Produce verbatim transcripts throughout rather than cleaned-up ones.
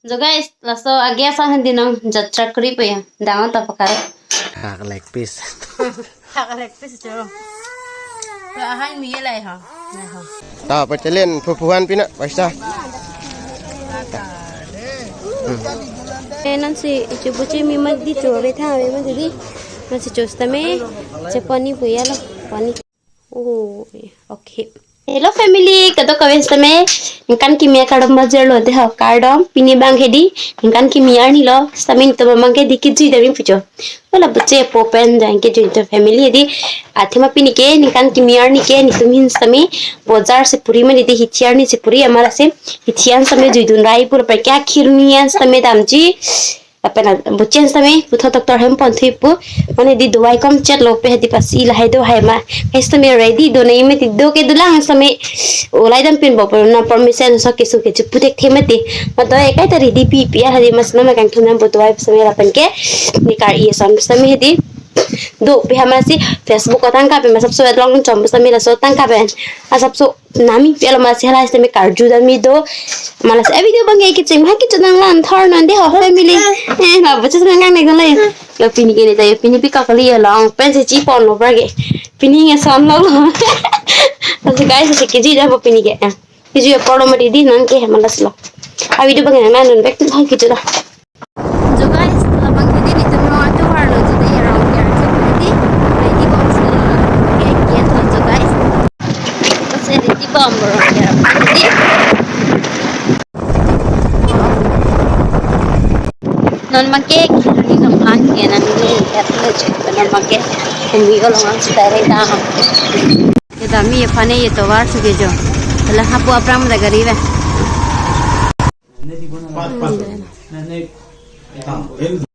So guys, laso age asang handi nang jatra kri pe ya. Dangan ta pakar. Thak leg piece. Thak leg piece choro. Pe ahan mi lai ha. Lai ha. Ta pachalen phu phu han pina paisa. Eh, non si ichu buchi mi mat di chu be tha be mat di. Non si chu sitame che pani pu ya lo pani. Oh, okay. Hello family, kadokave sitame ningkan kimi akardom majirlo de ho, kardom. Pini bang hedi ningkan kimi arni lo, sitame netum bang hedi kejui dam pucho. Wala buche po pen jang kejui to family hedi. Athema pini ke ningkan kimi arni ke netum ahin sitame bojar si puri mane di hithi arni si puri amar ase hithi an sitame juidun rai pura pe kya khirni an sitame damji. Lapen a, buchen sitame puthot doctor hem pon thui pu. Mane di dawai kom chet lo pe hedi pasi lahai do hai ma. Hai sitame ready do nai mati do ke dolang sitame. Olai dam pin bo pon na permission so kesu ke chipu thekthe mati. Ma do ekai ta ready pi pi hadi mas na ma kangthum nam bo dawai sitame lapen ke. Ni kar-i son sitame hedi. Do pe hama si Facebook ko tangka pe ma sapso et long chom sitame laso tangka pen. A sapso nami pi alo ma si halai sitame karju dam mi do. Ma lasi a video bang ke kecheng ha kecheng nang lan thor non de ho family. Eh, na buche nang nang nang lai. Yo pini ke ne ta yo pini pi kakali yo long pen si chi pon lo bra ke. Pini nge son lo lo. Laso guys si kejui dam bo pini ke. Ah. Kejui apor lo mati di nang ke ma lasi lo. A video bang nang lan non back to ha kejui lo. So guys, labang hedi netum rong atovar lo, jadi rong kiar so hedi ready bom si lo, kaike-et lo so guys. Terus ready bom rong kiar hedi. Non make kiri nong an ke nang ni et lo cek non make kumi olong an si tare da. Ye dam mi ye phane ye tovar suge jo. Hala hapu apram da gari ve.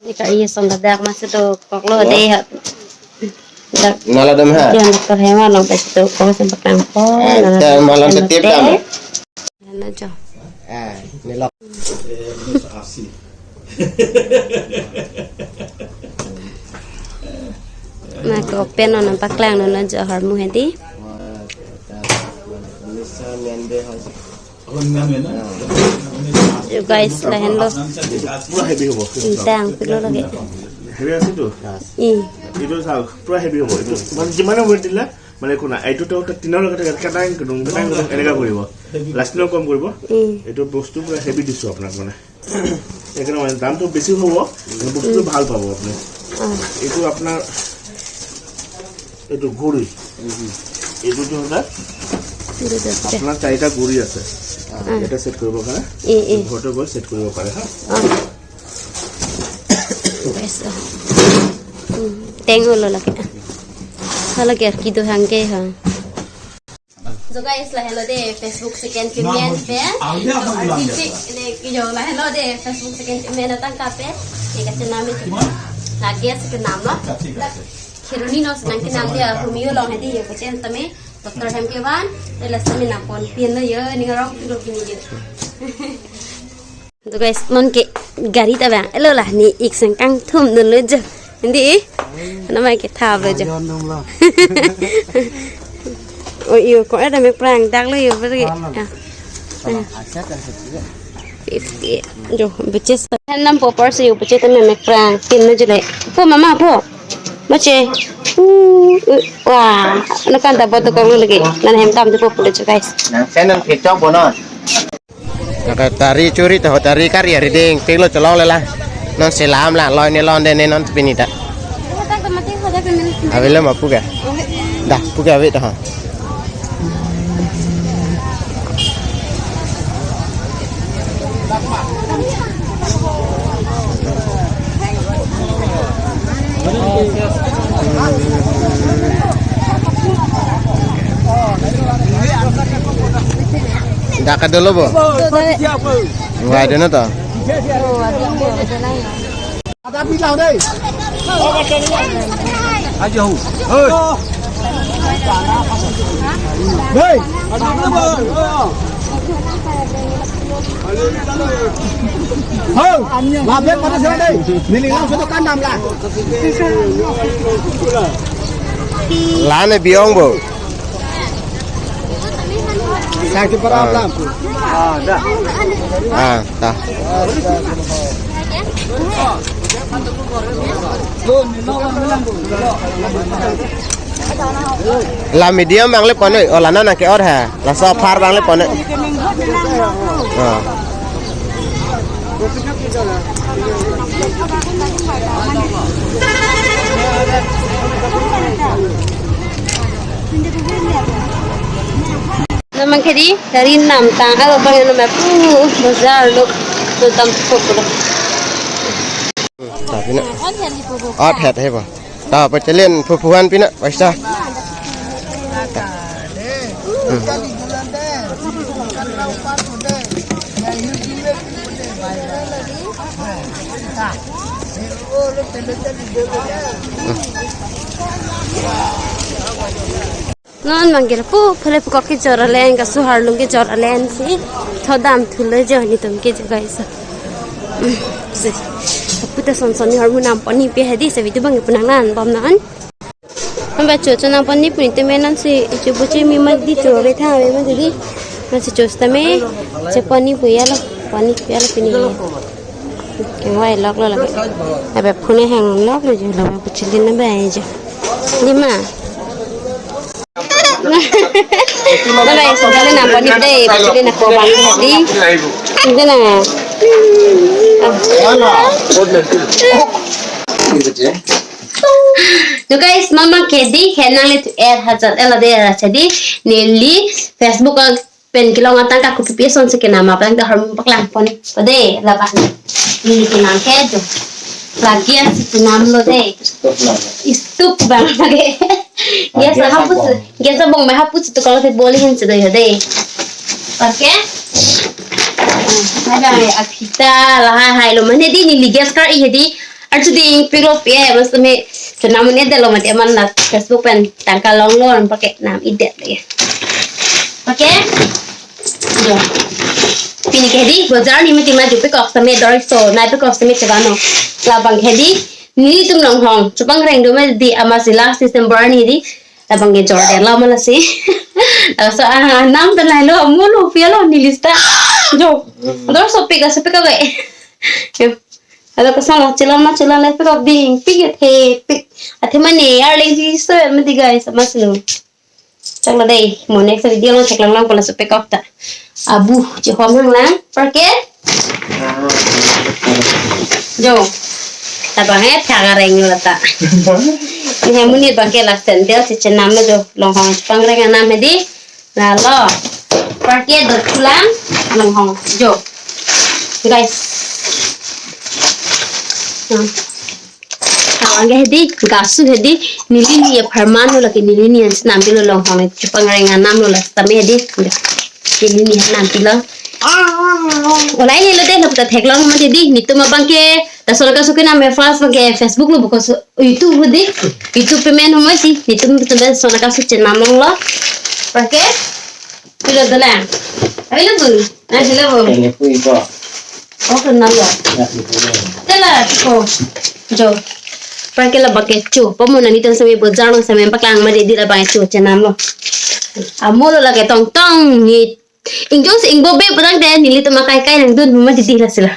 Ni kar-i asong dak mas do koklo de ha. Dak nala dam ha. Dia doktor hema long pe do kong sem pakang po. Eh, nala te tep dam. Nala jo. Eh, ni lo. Na ko pen non paklang non jo har mu hedi. Yo guys, lahen lo. Pura heavy হ'ব। Intang pilo lagi। Heavy আছে তো। ই। এইটো চাওক, পূৰা হেভি হ'ব এইটো। মানে যিমানে ৱেইট দিলে, মানে একো নাই। এইটো তো তিনৰ লগতে কেটাং কেটুং, কেটাং কেটুং এনেকুৱা কৰিব। লাষ্টিঙো কম কৰিব। ই। এইটো বস্তু পূৰা হেভি দিছোঁ আপোনাক মানে। সেইকাৰণে মানে দামটো বেছি হ'ব, কিন্তু বস্তুটো ভাল পাব আপুনি। অ। এইটো আপোনাৰ এইটো ঘড়ী। এইটো কি হয়? এইটো দে। আপোনাৰ চাৰিটা ঘড়ী আছে। অ। ইয়াতে ছেট কৰিব কাৰণে। ই, ই। ঘৰতে গৈ ছেট কৰিব পাৰে, হা? অ। Guys, অ। উম, টেং হলো লাগে। হলো কি আর কি তো হাঙ্গে, হ্যাঁ। So guys, lahelo de Facebook second payment pen. Alia apa bilang dia? Ini kiyo lahelo de Facebook second payment datang kape. Ye kachenam itu. Lagi ya second nam lo. Kheroni no senang kenam dia humio long hedi ye kachenam tame. Doctor hem kevan, ela sitame nang pon pin lo ye, ning rong tu lo pini ye. To guys, non ke gari ta bang. Elo la ni ik seng kangthum dun lo jo. Hindi eh? Nama ke thap lo jo. Ajon dum lo. Oh iyo, ko ada mek prang dak lo yo beri. Alam. Ah. Alam, accha kan setia. Fifty. Jo, beches. Nam popor se yo beches tame mek prang. Tin lo jele. Po mama po. Mache. Uh, uh, wah, nakan ta boto kong lagi. Nan hem tam de po pulo jo guys. Nang sen nang kecok bonon. Naka tari churi taho tari kari ari ding, pik lo cholong lela. Non selam la, loi ne lon de ne non pini ta. Ave lo ma puga. Da, puga ave taho. Dak kadolo bo? Wai dono to. Ajo. Hei. Hei. Ho. Labe pada sini deh. Nili langsung to kandam la. Lane biong bo. Sangti para Ah. Lampu. Ah, ta. La medium abang le pon noi, oh, la non nangke-or he. Laso aphar abang le pon noi. Ah. Namang kedi, gari namtang, alo bang eno mapu, bazar lo, lo tam pok lo. Hmm, tapi na. Ot het he ba. Ta pachelen phuphu an pina, paisa. Hmm. Hmm. Non manggil pu, phule pukok kejor alen, kasu harlung kejor alen si. Thodam thulo jo netum ke jo guys. Si. Puta son son ni harmu nam pon ni pe hedi, sa video abang punang nan bom nan. Hamba cho cho nang pon ni puni te menan si, cho buchi mi ma di cho be tha be ma di. Ma si cho sta me, che pon ni pu ya lo, pon ni pu ya lo pini. Keng wai lok lo lagi. Abe phone hang lok lo jo lo, buchi din na bai jo. Di ma. Bye bye, sandali na pon ni dei, pachuli na ko bang di. Hindi na. So guys, mama kedi, henang le tu er hajat ela de ra chedi, neli Facebook a pen kelong atangka kopi pi ason si kenam abang ta harmu paklang pon. Pade, laban. Neli kenam ke jo. Lagi asi kenam lo de. Stove abang lagi. Gas ahapus, gas abang mahapus tu kalau te boli hin sudah ya deh. Oke? Ada ya apita lahai hai lo mane di neli gas kar iya di. Arju di piro pia mas teme chenam ne de lo mate man na Facebook pen tangka long lo pakai nam idet ya. Oke? Jo. Pini kedi bazar ni mati maju pekok same dor so nai pekok same chevano. Labang kedi nelitum longhong chepangreng do mati ama si last December ni di. Labang ke jor de lama lasi. So ah nam dan nai lo mulu pia lo ni lista. Jo. Dor so pika so pika we. Jo. Ada kesana chelam na chelam le pekok ding pik he pik. Athe mane arleng si so mati guys mas lo. Chak lo dei, mo next video lo chak lang lang pala supek ok ta. Abu, chihom lang lang, perke? Jo, tabang he, thak areng lo ta. Ni he monit abang ke la sandal, si chenam lo jo, longhong chepangreng anam he di. La lo, perke dot pulang, longhong, jo. Guys. Hmm. Abang ke he di, gasu he di, neli ni apharman lo lake neli ni an chenam pilo longhong chepangreng anam lo la tame he di. Neli ni anam pilo. Olai le lo de lo ta theklong ma he di, netum abang ke, ta Sonaka Su kenam me first abang ke Facebook lo buko so, YouTube lo di. YouTube payment ho ma si, netum tu be Sonaka Su chenam long lo. Oke? Pilo dolang. Avelo bu. Ah, hello bu. Ini pui ko. Oh, kenal ya. Ya, itu ya. Tela ko. Jo. Perke labang ke cho. Pamona netum same bazar nang same paklang ma di di labang cho chenam lo. Amo lo lake tong tong ni. Ingjong si ingbo be putang te nelitum akai kai nangdun ma di di la sila.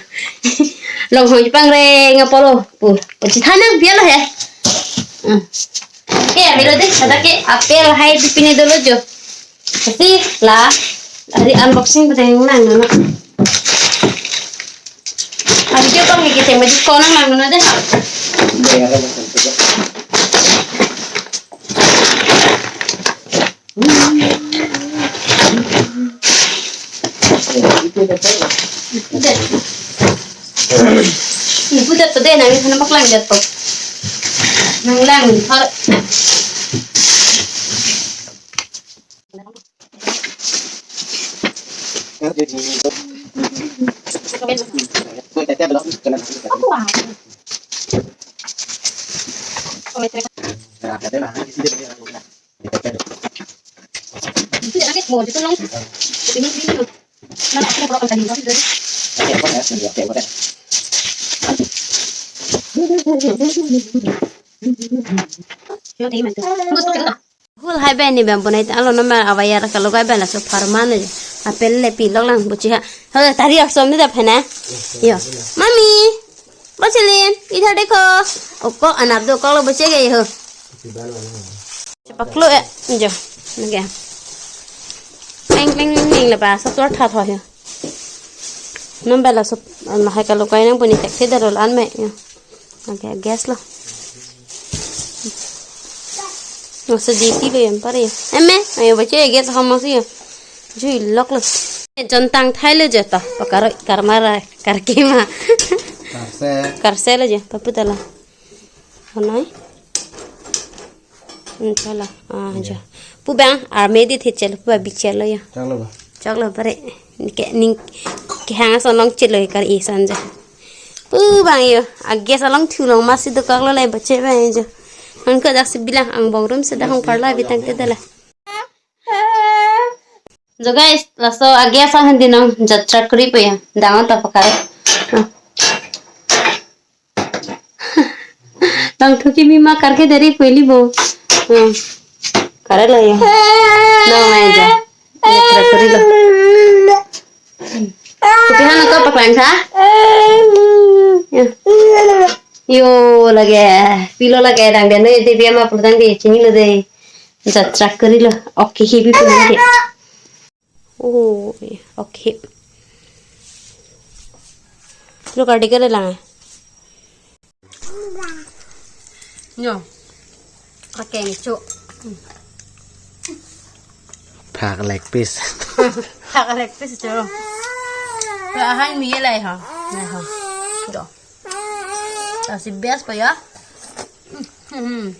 Longhong chepangreng apolo. Pu. Pu chithanang pia lo he. Hmm. Ke, avelo de, ada ke apel hai di pini dolo jo. Kasi la, ari unboxing pada yang nang nana. Abi jo kong hiki tema di kong nang nang nana deh. Deh. Ibu dah tu deh, nangis sana paklang dah tu. Nang lang, thor. Gul hai ben ni ben bonai ta alo nama awayar kalau kai ben laso pharman je. Apel le pilok lang buchi ha. Ho tari asom ni da phana. Yo. Mami. Bochelin, idhar dekho. Oko anap do kok lo buchi ke ho. Chepaklo e. Jo. Nage. Ling ling ling ling le ba sa tor tha tho yo. Nom bela sup, an mahai kalau kai nang puni tek thedar lo an me yo. Okay, gas lo. Masa D P lo yang pare yo. Eme, ayo baca ya gas hama sih yo. Jui lok lo. Jontang thai lo jata. Pakaro karmara karkima. Karse. Karse lo je, papu tala. Honai. Hmm, chala. Ah, jo. Pu bang, arme di the chel, pu abi chel lo ya. Chak lo ba. Chak lo pare. Ke ning ke hang ason long chel lo kar isan ja. Pu bang yo. Age salong thu long masi do kak lo lai bache bang jo. Ang ko dak si bilang angbong room si dak hong parla bitang te dala. Jo guys, laso age asang hindi nong jatra kuri po ya. Dangan ta pakar. Ah. Tang thuki mi ma karke dari pweli bo. Hmm. Kare lo yo. No mai ja. Ye tra kuri lo. Kopi han ko paklang tha? Ya. Yo lage. Pilo lage dang de no ye de biya ma purtang de chini lo de. Jatra kuri lo. Okay, heavy purtang de. Oh, okay. Lo kar dikit lang. Yo. Akeng chu. Phak leg piece. Phak leg piece chu. Pe ahan mi lai ha. Lai ha. Do. Asi best pa ya. Hmm.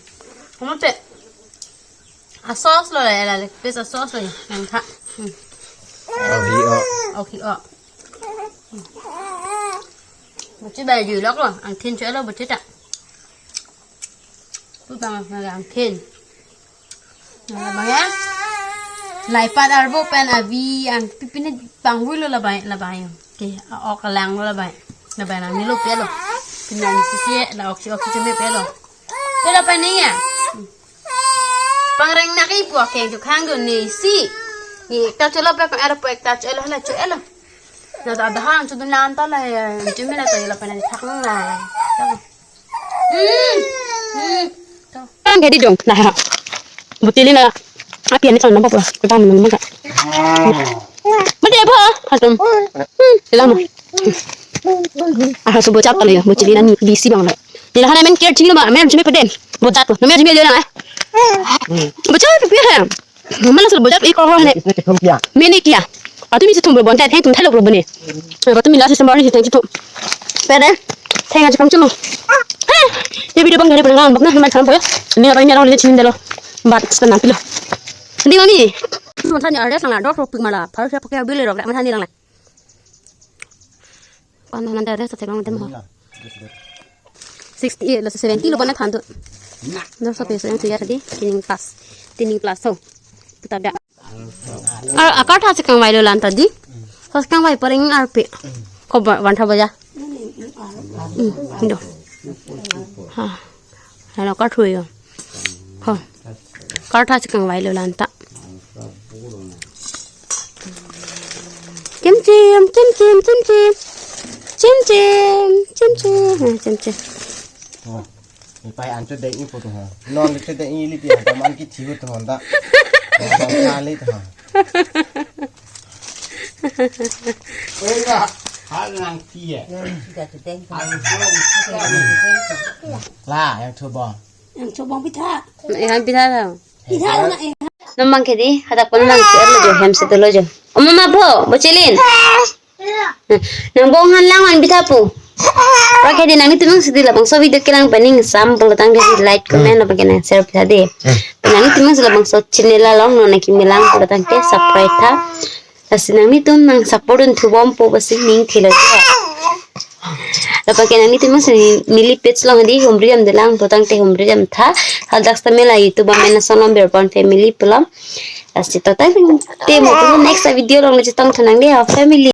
Kamu cek. A sauce lo la, la leg piece a sauce lo. Yang tha. Hmm. Oh, hi o. Okay, oh. Buchi bai jui lok lo, angthin choi lo buchi ta. Tu tang na angthin. Na bang ya. Lai pat arbo pen avi ang pipine pangvui lo la bai, la bai. Ke, ok alang lo la bai. La bai nang nilo pe lo. Pinang sisi la ok si ok si chumi pe lo. Pe la pai ni ya. Pangreng nak ipu akeng chu khang dun ni si. Ni ekta cholo pe ko era po ekta cholo hala cholo. Na ta dahang chu dun nan ta la ya. Chu mi na ta la pa na thak nang la. Hmm. Hmm. To. Ang gadi dong. Na ha. Butili na. Api ani chon na po po. Bang mun mun ka. Mati apa? Hasum. Hmm. Sila mo. Ah, so bochat kali ya. Butili na ni bisi bang la. Nila hana men care chini ma, men chini peden. Bochat ko. Nomer chini dia na. Bochat ko pia hai. Mana sul bochat ko ho ne. Mene kia. Atu mi se thum bon thai theng thum thai lo bone. Atu mi la se sambar ni theng thum. Pede. Theng aji pang chulo. He. Ye video bang gari pang bak na man tham boy. Ni apa ni rong ni chini delo. Bat stand pilo. Di mami. Mon thani ardes lang dor ro pik mala. Phar sa pakai bile rok man thani lang. Pan man dare sa thek long dem ho. Sixty eight lo seventy lo bana thandu. Dor sa peso yang tuyar di tining plus. Tining plus so. Kita da. Ar akar tha sekang vai lo lan tadi. Sa sekang vai pareng arpe. Ko ba- van tha baja. Hmm, do. Ha. Halo kar thui yo. Ho. Kar tha sekang vai lo lan ta. Chim chim, chim chim, chim chim. Chim chim, chim chim. Ha, chim chim. Oh, ipai an chu dei ipo to ha. Non chu dei ili pi ha, man ki thiu to honda. Ba ka le to ha. Oi, ha nang ti ye. La, yang thu bom. Yang chobang pitha. Yang pitha tha. Pitha na eh. Nang mang kedi, hadak pon nang share lo jo, hem se to lo jo. Oma ma pho, Bochelin. Nang bong han lang wan pitha pu. Pake di nangtum nang sidi labangso video kelang pen ning sam pulo tangte like, comment, pake nang share pitha de. Nangtum nang labangso channel along non nangkelang pulo tangte subscribe tha. Lasi nanglitum nang support un thubom po pusi ning thilo jo. Lapen ke nanglitum si neli page along di humri jam delang putangte humri jam tha. Hadak stamela YouTube amen ason lom Berpon family pulo. Lasi to tangte mo pulo next video along chetong thanang de ha family.